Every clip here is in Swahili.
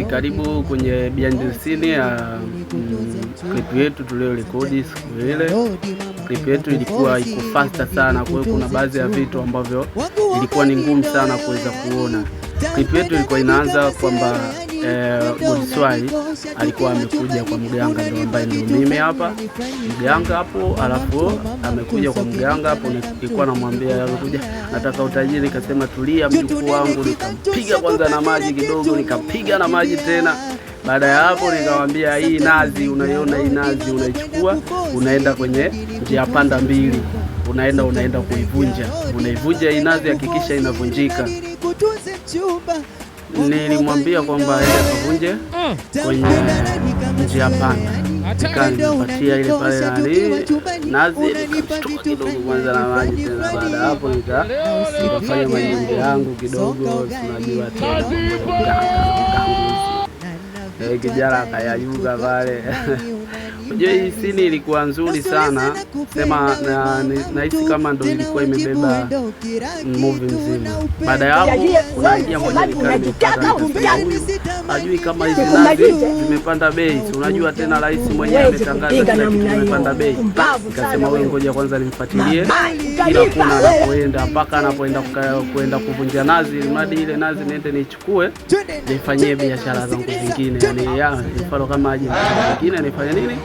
Karibu kwenye behind the scene ya clip yetu tuliyorekodi siku ile. Clip yetu ilikuwa iko faster sana, kwa hiyo kuna baadhi ya vitu ambavyo ilikuwa ni ngumu sana kuweza kuona. Clip yetu ilikuwa inaanza kwamba Godiswai alikuwa amekuja kwa mganga, ndio ambaye ndio mimi hapa mganga hapo, alafu amekuja kwa mganga hapo, nilikuwa namwambia amekuja, nataka utajiri, kasema tulia mjukuu wangu, nikampiga kwanza na maji kidogo, nikapiga na maji tena. Baada ya hapo nikamwambia, hii nazi unaiona, hii nazi unaichukua, unaenda kwenye njia panda mbili, unaenda kuivunja, unaivunja hii nazi, hakikisha inavunjika. Nilimwambia kwamba aende akavunje kwenye njia panda, nikaa nimepatia ile pale nani nazi, nikamshtua kidogo kwanza na maji tena. Baada ya hapo nikafanya majimbo yangu kidogo, tunajua tena mganga kijana akayayuka pale. Unajua hii scene ilikuwa nzuri sana, sema nahisi kama ndo ilikuwa imebeba movie mzima. Baada ya hapo kuna idea moja nikaa nimepata, nikasema huyu hajui kama hizi nazi zimepanda bei. Unajua tena rais mwenyewe ametangaza kila kitu kimepanda bei. Nikasema huyu ngoja kwanza nimfuatilie kila kuna anapoenda mpaka anapoenda kuenda kuvunja nazi, ili mradi ile nazi niende niichukue nifanyie biashara zangu zingine, yani ya mfano kama aje mwingine nifanye nini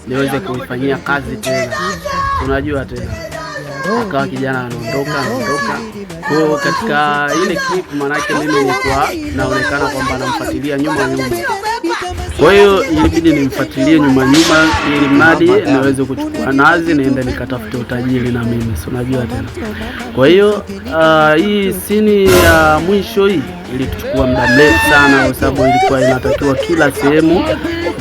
niweze kuifanyia kazi tena, unajua tena. Akawa kijana anaondoka anaondoka. Kwa hiyo katika ile clip, manake mimi nilikuwa naonekana kwamba namfuatilia nyuma nyuma, kwa hiyo ilibidi nimfuatilie nyuma nyuma, ili mradi niweze kuchukua nazi niende nikatafute utajiri na mimi, si unajua tena. Kwa hiyo hii scene ya mwisho hii ilituchukua muda mrefu sana, kwa sababu ilikuwa inatakiwa kila sehemu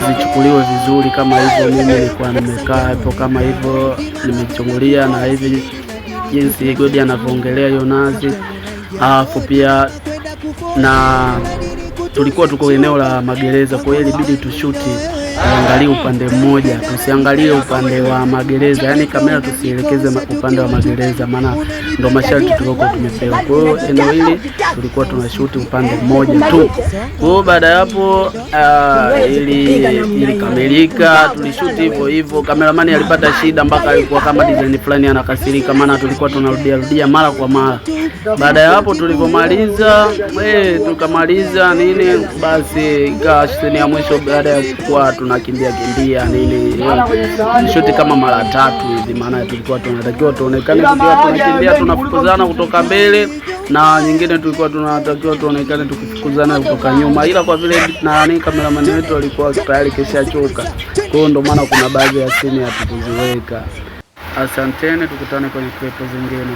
zichukuliwe vizuri kama hivyo. Mimi nilikuwa nimekaa hapo kama hivyo, nimechungulia na hivi jinsi Godi anavyoongelea hiyo nazi, alafu pia na tulikuwa tuko eneo la magereza, kwa hiyo ilibidi tushuti tuangalie upande mmoja, tusiangalie upande wa magereza, yaani kamera tusielekeze upande wa magereza, maana ndo masharti tuliokuwa tumepewa. Kwa hiyo eneo hili tulikuwa tunashuti upande mmoja tu. Kwa hiyo baada ya hapo ilikamilika, tulishuti hivyo hivyo. Kameramani alipata shida mpaka alikuwa kama design fulani anakasirika, maana tulikuwa tunarudia rudia mara kwa mara. Baada ya hapo tulivyomaliza, tukamaliza nini, basi ikawa scene ya mwisho. Baada ya kuwa tunakimbia kimbia nini, shuti kama mara tatu hivi, maana tulikuwa tunatakiwa tuonekane tukiwa tunakimbia tunafukuzana kutoka mbele, na nyingine tulikuwa tunatakiwa tuonekane tukifukuzana kutoka nyuma, ila kwa vile nani kameramani wetu alikuwa tayari keshachoka, kwa hiyo ndo maana kuna baadhi ya scene hatukuziweka. Asanteni, tukutane kwenye clip zingine.